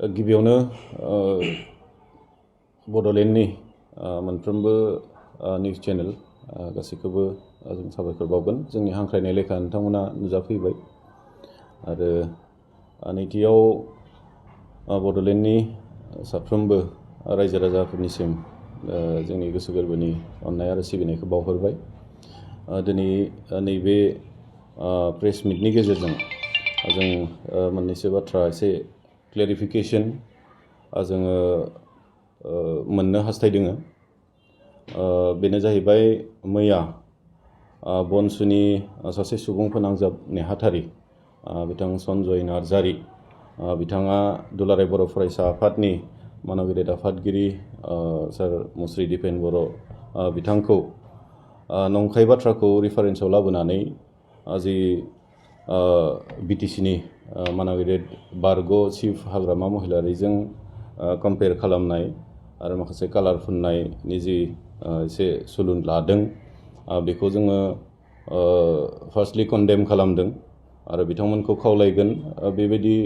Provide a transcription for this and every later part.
गिबियावनो बड'लेण्डनि मोनफ्रोमबो news channel गासैखौबो जों साबायखर बावगोन। जोंनि हांख्रायनाय लेखा नोंथांमोना नुजाफैबाय आरो नैथियाव बड'लेण्डनि साफ्रोमबो रायजो राजाफोरनिसिम जोंनि गोसो गोरबोनि अननाय आरो सिबिनायखौ बावहरबाय। दिनै नैबे प्रेस मिटनि गेजेरजों जों मोननैसो बाथ्रा एसे क्लेरिफिकेसन जोङो मोननो हास्थायदों। बेनो जाहैबाय मैया बनसुनि सासे सुबुं फोनांजाब नेहाथारि बिथां सन्जय नार्जारि बिथाङा दुलाराय बर' फरायसा आफादनि मानगिरि आफादगिरि सार मुस्रि दिपेन बर' बिथांखौ नंखाय बाथ्राखौ रिफारेन्सआव लाबोनानै जि बिटिसिनि मानगिरि बारग' चिफ हाग्रामा महिलारिजों कम्पेयार खालामनाय आरो माखासे कालार फुननायनि जि एसे सुलुन लादों बेखौ जोङो फार्स्टलि कन्डेम खालामदों आरो बिथांमोनखौ खावलायगोन बेबायदि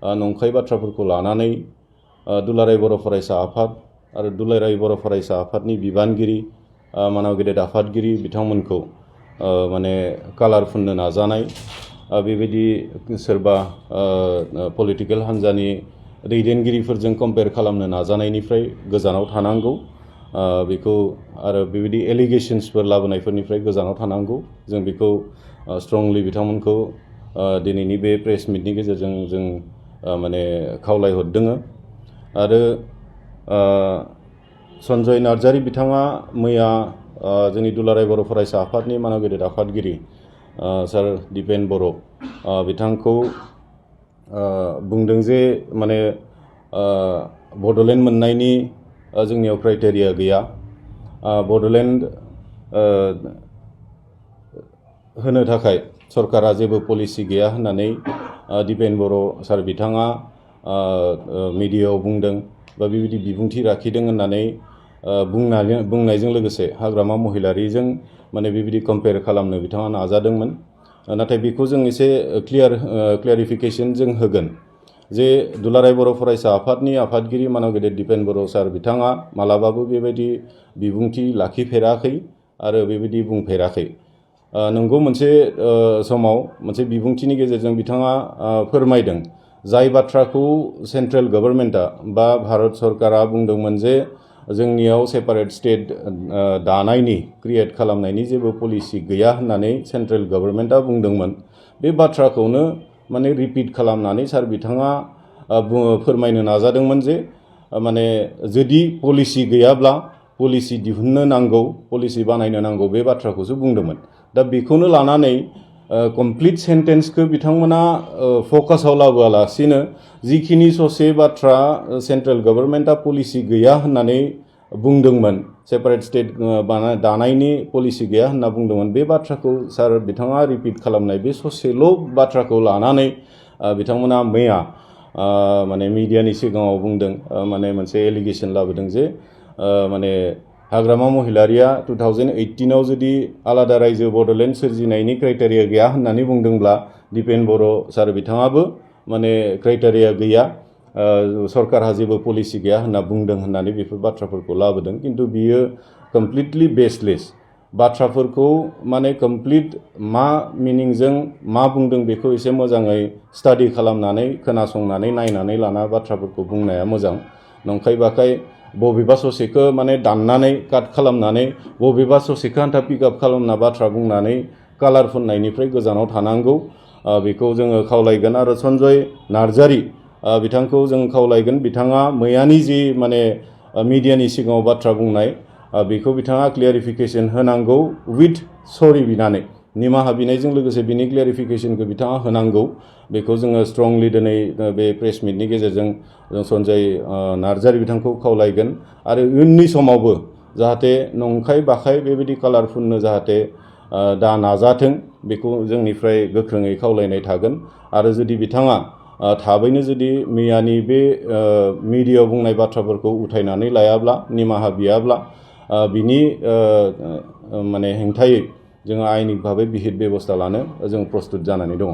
नंखाय बाथ्राफोरखौ लानानै दुलाराय बर' फरायसा आफाद आरो दुलाराय बर' फरायसा आफादनि बिबानगिरि मानगिरि आफादगिरि बिथांमोनखौ माने कालार फुननो नाजानाय बेबायदि सोरबा पलिटिकेल हान्जानि दैदेनगिरिफोरजों कम्पेयार खालामनो नाजानायनिफ्राय गोजानाव थानांगौ। बेखौ आरो बेबायदि एलिगेशन्सफोर लाबोनायफोरनिफ्राय गोजानाव थानांगौ। जों बेखौ स्ट्रंलि बिथांमोनखौ दिनैनि बे प्रेस मिटनि गेजेरजों जों माने खावलायहरदों। आरो सन्जय नार्जारि बिथाङा मैया जोंनि दुलाराय बर' फरायसा आफादनि मानगिरि आफादगिरि सार दिपेन बर' बिथांखौ बुंदों जे माने बड'लेण्ड मोननायनि जोंनियाव क्राइटेरिया गैया, बड'लेण्ड होनो थाखाय सरकारा जेबो पलिसि गैया होननानै दिपेन बर' सार बिथाङा मिडियायाव बुंदों बा बेबायदि बिबुंथि लाखिदों होननानै बुंनायजों लोगोसे हाग्रामा महिलारिजों माने बेबायदि कम्पेयार खालामनो बिथाङा नाजादोंमोन। नाथाय बेखौ जों एसे क्लियारिफिकेसन जों होगोन जे दुलाराय बर' फरायसा आफादनि आफादगिरि मानगिरि दिपेन बर' सार बिथाङा मालाबाबो बेबायदि बिबुंथि लाखिफेराखै आरो बेबायदि बुंफेराखै। नंगौ मोनसे समाव मोनसे बिबुंथिनि गेजेरजों बिथाङा फोरमायदों जाय बाथ्राखौ सेन्ट्रेल गभर्नमेन्टआ बा भारत सरकारा बुंदोंमोन जे जोंनियाव सेपारेट स्टेट दानायनि क्रिएट खालामनायनि जेबो पलिसि गैया होननानै सेन्ट्रेल गभर्नमेन्टआ बुंदोंमोन। बे बाथ्राखौनो माने रिपिट खालामनानै सार बिथाङा फोरमायनो नाजादोंमोन जे माने जुदि पलिसि गैयाब्ला पलिसि दिहुननो नांगौ, पलिसि बानायनो नांगौ, बे बाथ्राखौसो बुंदोंमोन। दा बेखौनो लानानै कमप्लिट सेन्टेन्सखौ बिथांमोना फकासाव लाबोआलासिनो जिखिनि ससे बाथ्रा सेन्ट्रेल गभर्नमेन्टआ पलिसि गैया होननानै बुंदोंमोन, सेपारेट स्टेट दानायनि पलिसि गैया होनना बुंदोंमोन, बे बाथ्राखौ सार बिथाङा रिपिट खालामनाय बे ससेल' बाथ्राखौ लानानै बिथांमोना मैया माने मिडियानि सिगाङाव बुंदों, माने मोनसे एलिगेसन लाबोदों जे माने हाग्रामा महिलारिया 2018आव जुदि आलादा रायजो बड'लेण्ड सोरजिनायनि क्राइटेरिया गैया होननानै बुंदोंब्ला दिपेन बर' सार बिथाङाबो माने क्राइटेरिया गैया, सरकारहा जेबो पलिसि गैया होनना बुंदों होननानै बेफोर बाथ्राफोरखौ लाबोदों। खिन्थु बियो कमप्लिटलि बेसलेस बाथ्राफोरखौ माने कमप्लिट मा मिनिंजों मा बुंदों बेखौ एसे मोजाङै स्टाडि खालामनानै खोनासंनानै नायनानै लाना बाथ्राफोरखौ बुंनाया मोजां। नंखाय बाखाय बबेबा ससेखौ माने दाननानै काट खालामनानै बबेबा ससेखौ आन्था पिकआप खालामना बाथ्रा बुंनानै कालार फुननायनिफ्राय गोजानाव थानांगौ, बेखौ जोङो खावलायगोन। आरो सन्जय नार्जारि बिथांखौ जों खावलायगोन, बिथाङा मैयानि जि माने मिडियानि सिगाङाव बाथ्रा बुंनाय बेखौ बिथाङा क्लियारिफिकेसन होनांगौ उइथ सरि बिनानै, निमाहा बिनायजों लोगोसे बिनि क्लियारिफिकेसनखौ बिथाङा होनांगौ। बेखौ जोङो स्ट्रंलि दिनै बे प्रेस मिटनि गेजेरजों जों सन्जय नार्जारि बिथांखौ खावलायगोन। आरो इयुननि समावबो जाहाथे नंखाय बाखाय बेबायदि कालार फुननो जाहाथे दा नाजाथों, बेखौ जोंनिफ्राय गोख्रोङै खावलायनाय थागोन। आरो जुदि बिथाङा थाबैनो जुदि मैयानि बे मिडियायाव बुंनाय बाथ्राफोरखौ उथायनानै लायाब्ला, निमाहा बियाब्ला बिनि माने हेंथायै जोङो आयेनिक भाबै बिहित बेबस्था लानो जों प्रस्तुत जानानै दङ।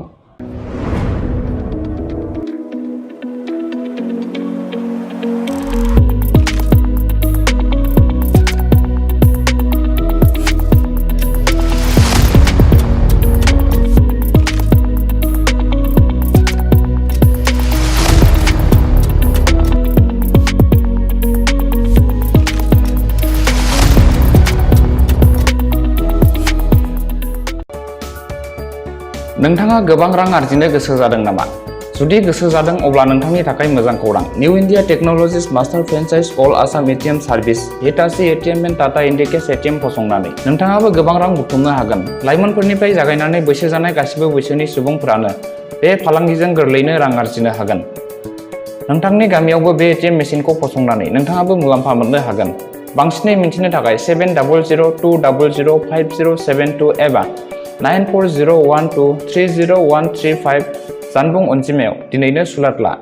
नोंथाङा गोबां रां आरजिनो गोसो जादों नामा? जुदि गोसो जादों अब्ला नोंथांनि थाखाय मोजां खौरां। New India technologies master franchise all Assam ATM service Hitachi ATM and Tata Indicash ATM फसंनानै नोंथाङाबो गोबां रां बुथुमनो हागोन। लाइमोनफोरनिफ्राय जागायनानै बैसो जानाय गासिबो बैसोनि सुबुंफोरानो बे फालांगिजों गोरलैयैनो रां आरजिनो हागोन। नोंथांनि गामियावबो बे एटिएम मेसिनखौ फसंनानै नोंथाङाबो मुलाम्फा मोननो हागोन। बांसिनै मिन्थिनो थाखाय 7002005072 एबा 9401230135 जानबुं अनजिमायाव दिनैनो सुलाद ला।